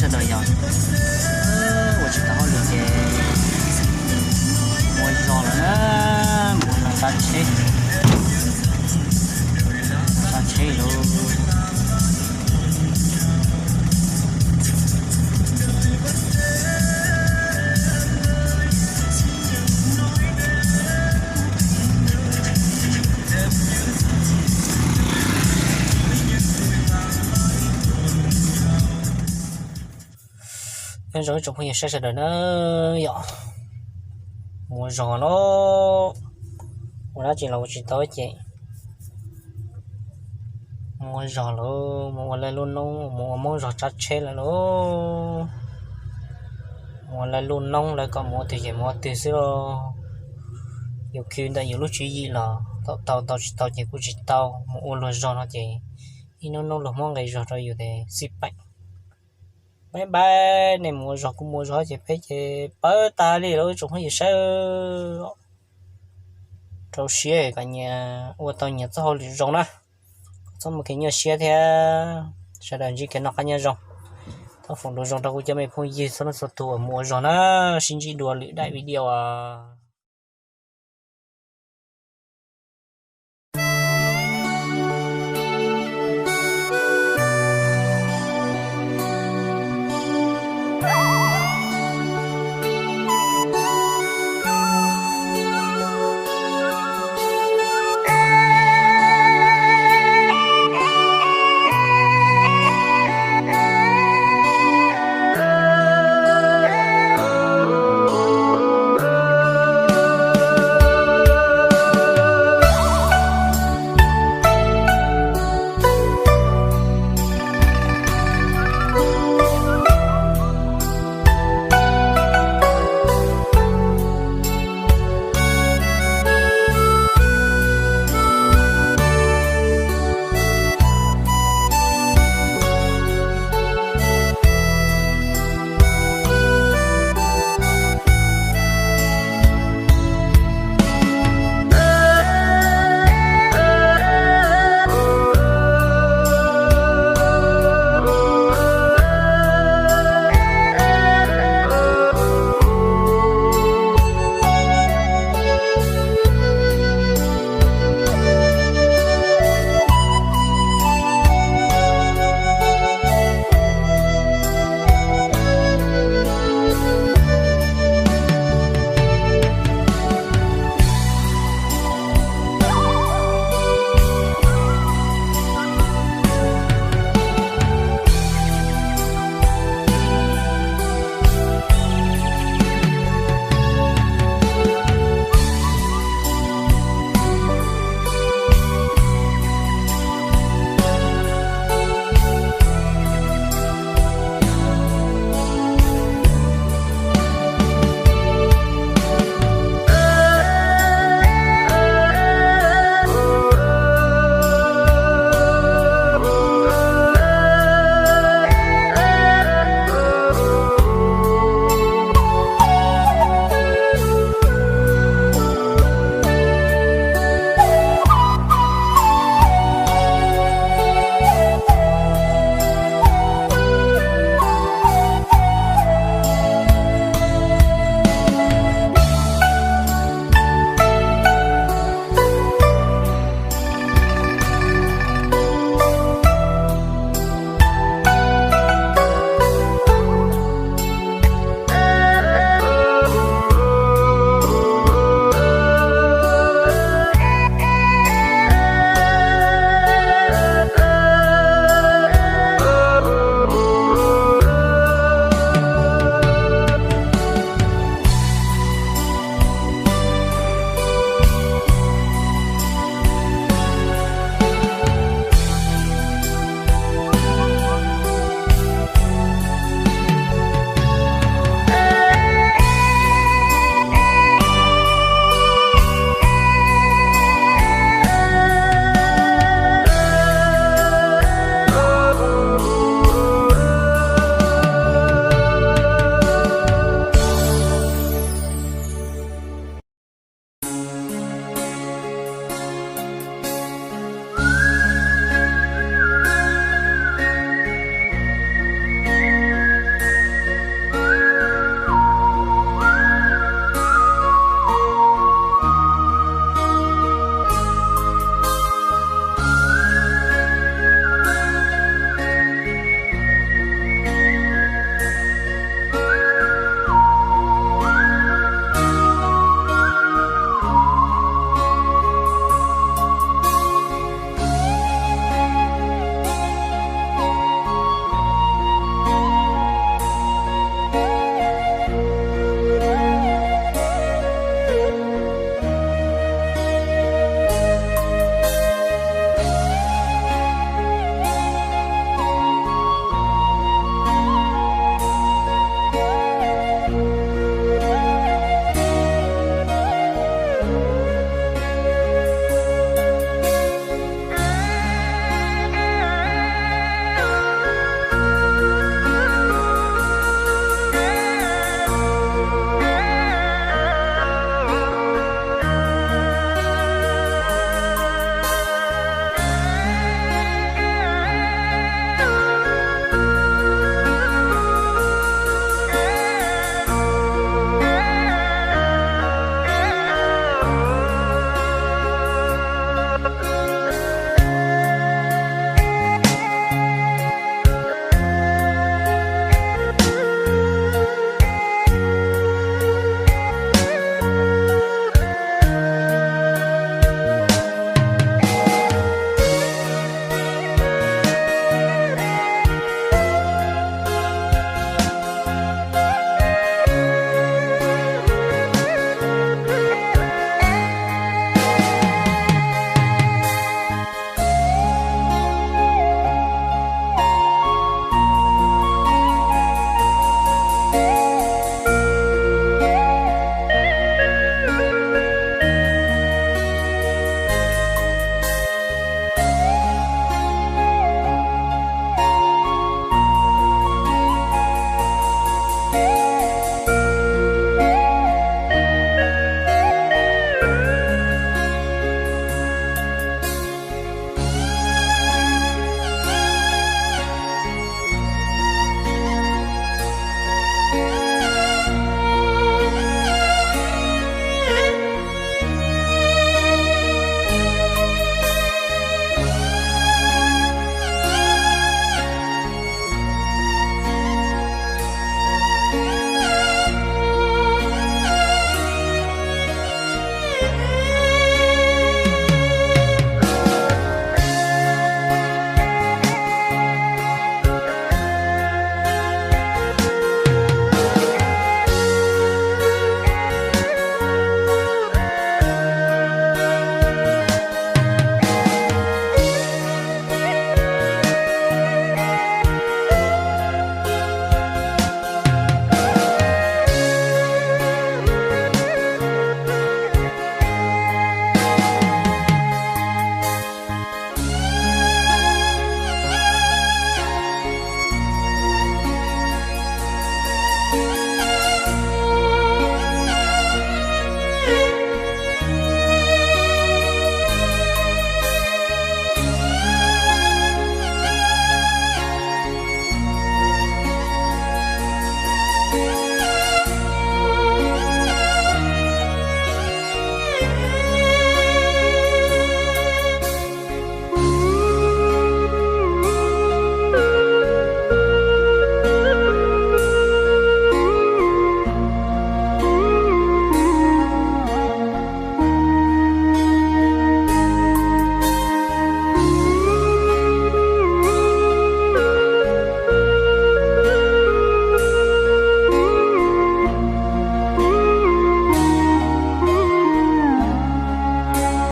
Sawv daws yog ua tsis tau hauj lwm ces mus ua zog lawm na, mus ua zog tsav tsheb, tsav tsheb lawm. Nyob zoo ib tsoom phooj ywg saib sawv daws na, yog mus ua zog los, ua dab tsi los ua tsis tau ces mus ua zog lawm, mus ua laj luj noob, mus ua moob zog tsav tsheb lawm lauj. Mus ua laj luj noob lawv kom mus ua twg ces mus ua twg xwb lauj. Yus khwv ntawm yus lub tswv yim los tau tau, tau tsis tau ces kuj tsis tau. Mus ua luag zog no ces ib hnub hnub luag muab nqi zog rau yus ces xij peem. Bye bye, nej mus ua zog kuv mus ua zog ces peb ces pawg tas li lawm tsoom phooj ywg saib. Rau siab kom nyias ua tau nyias txoj hauj lwm zoo na, txhob muaj kev nyuaj siab thiab. Sawv daws ntsib kev noj qab nyob zoo, thov foom lus zoo rau kuv cov me phooj ywg txhua leej txhua tus uas mus ua zog na. Sib ntsib dua lwm daim video os.